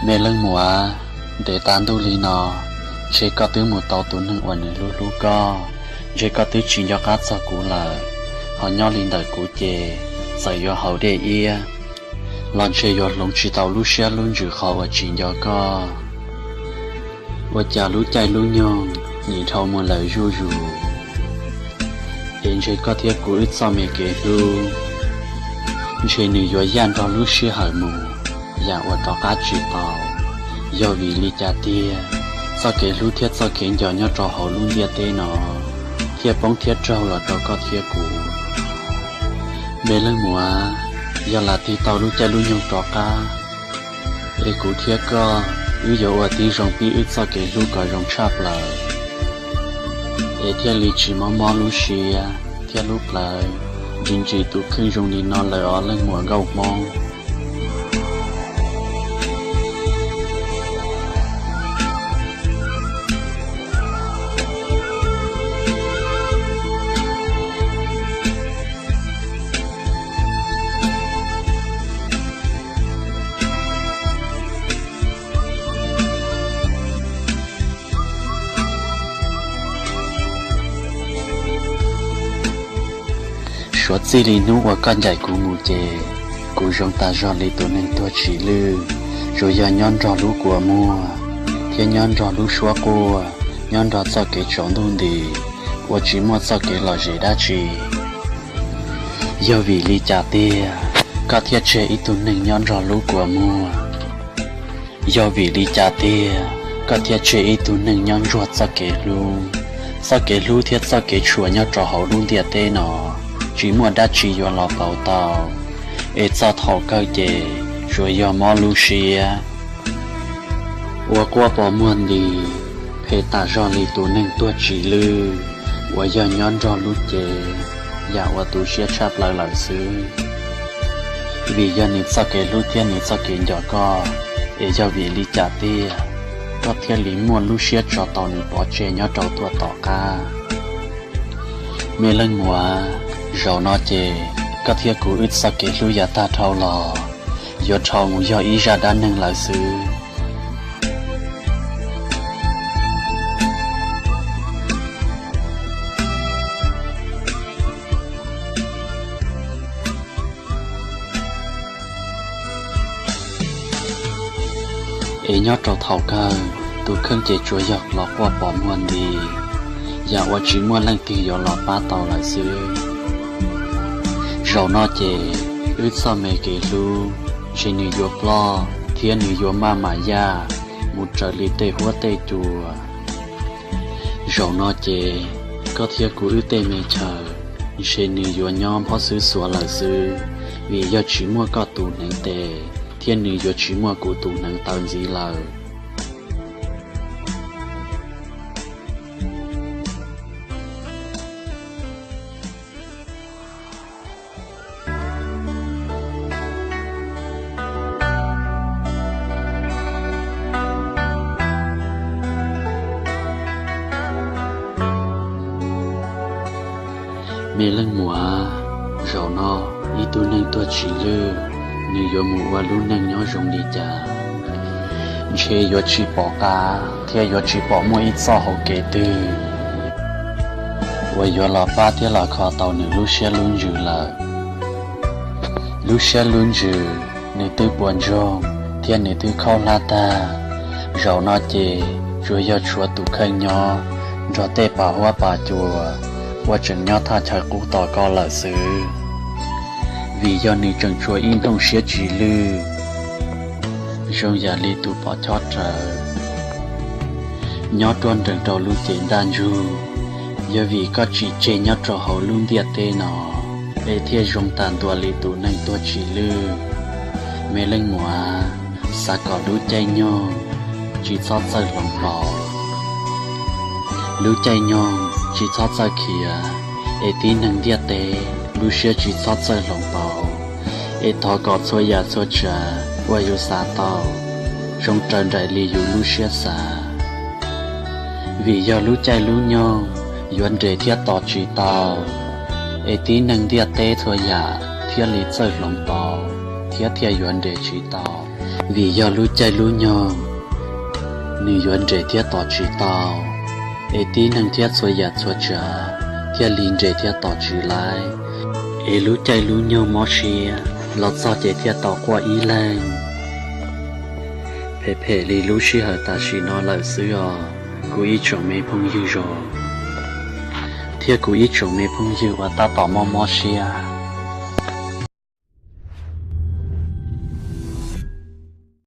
Me leej muam, ntev tas ntuj li no, ntshe koj twb mus tau tus neeg uas nws hlub hlub koj, ntshe koj twb tsis nco qab txog kuv lawm, ho nyob li ntawm kuv ces txawm yuav haus dej iab los ntshe yuav hloov tsis tau lub siab lub ntsws qhov uas tsis nco koj. Ua cas lub caij lub nyoog nim dhau mus lawm zuj zus, es ntshe koj thiab kuv wb txoj me kev hlub, ntshe nws yuav yaj nrog lub sij hawm mus, yam uas rov qab tsis tau. Yog vim li cas tiag, txoj kev hlub thiab txoj kev nco nyob rau hauv lub ntiaj teb no thiaj poob thiab raug los rau koj thiab kuv? Me leej muam, yog lam tig tau lub caij lub nyoog rov qab, es kuv thiab koj wb yuav ua tib zoo pib wb txoj kev hlub kom zoo tshaj plaws, es thiaj li tsis mob mob lub siab thiab lub plawv ntsis ntsis tus kheej zoo li no lawm os leej muam nkauj Hmoob. Suav txij li hnub uas koj ncaim kuv mus ces kuv zoo tas zog li tus neeg tuag tsis lwj, tsuas yog nyob nrog lub kua muag thiab nyob nrog lub suab quaj, nyob nrog txoj kev tsaus ntuj nti uas tsis muaj txoj kev lom zem dab tsi. Yog vim li cas tiag koj thiaj tseg ib tug neeg nyob nrog lub kua muag? Yog vim li cas tiag koj thiaj tseg ib tug neeg nyob ntsuag txoj kev hlub? Txoj kev hlub thiab txoj kev tshua nyob rau hauv lub ntiaj teb no tsis muaj dab tsi yuav los pauv tau, es txog thaum kawg ces tsuas yog mob lub siab, ua quaj pos muag nti, phem tas zog li tus neeg tuag tsis lwj uas yog nyob nrog lub cev, yam uas tu siab tshaj plaws lawm xwb. Vim yog nws txoj kev hlub thiab nws txoj kev nco koj, es yog vim li cas tiag koj thiaj li muaj lub siab tso tau nws pov tseg nyob rau tuaj tom qab? Me leej muam, zaum no ces koj thiab kuv wb txoj kev hlub yav tag dhau los yuav dhau mus yog ib zaj dab neeg lawm xwb. Es nyob rau thaum kawg, tus kheej ces tsuas yog los quaj pos muag nti, yam uas tsis muaj leej twg yuav los pab tau lawm xwb. Zaum no ces wb txoj me kev hlub ntshe nws yuav ploj thiab nws yuav maj mam yaj mus raws li tej huab tej cua. Zaum no ces koj thiab kuv wb tej me chaw ntshe nws yuav nyob nphob xwb xuav lawm xwb, vim yog tsis muaj koj tus hneev tes thiab nws yuav tsis muaj kuv tus hneev taw ntxiv lawm. Me leej muam, zaum no ib tug neeg tuag tsis lwj, nws yuav mus ua lub neej nyob zoo li cas? Ntshe yuav tsis pom qab thiab yuav tsis pom muaj ib txoj hau kev twg uas yuav los pab thiab los kho tau nws lub siab lub ntsws lawm. Lub siab lub ntsws nws twb puas ntsoog thiab nws twb khaub hlab tag. Zaum no ces tsuas yog tshuav tus kheej nyob nrog tej pas huab pas cua uas tseem nyob thaj chaw qub tos koj lawm xwb, vim yog nws tseem tshuav ib nplooj siab tsis lwj zoo yam li tus pos chob rawv nyob ruaj nrees rau lub cev ntaj ntsug. Yog vim koj tsim tseg nyob rau hauv lub ntiaj teb no, es thiaj zoo tas ntua li tus neeg tuag tsis lwj. Me leej muam, xav kom lub caij nyoog tsis txhob txawj hloov pauv, lub caij nyoog tsis txhob txawj khiav, es tib neeg ntiaj teb lub siab tsis txhob txawj hloov pauv, es thov kom txhua yam txhua tsav uas yus xav tau zoo raws nraim li yus lub siab xav. Vim yog lub caij lub nyoog yuav nres thiab tos tsis tau, es tib neeg ntiaj teb txhua yam thiaj li txawj hloov pauv, thiab thiaj yuav nres tsis tau, vim yog lub caij lub nyoog nws yuav nres thiab tos tsis tau, es tib neeg thiab txhua yam txhua tsav thiaj li nres thiab tos tsis laib, es lub caij lub nyoog mob siab los txog ces thiaj tau quaj ib leeg. Phem phem li lub sij hawm tam sim no lawm xwb os, kuv ib tsoom me phooj ywg zos thiab kuv ib tsoom me phooj ywg uas tab tom mob mob siab.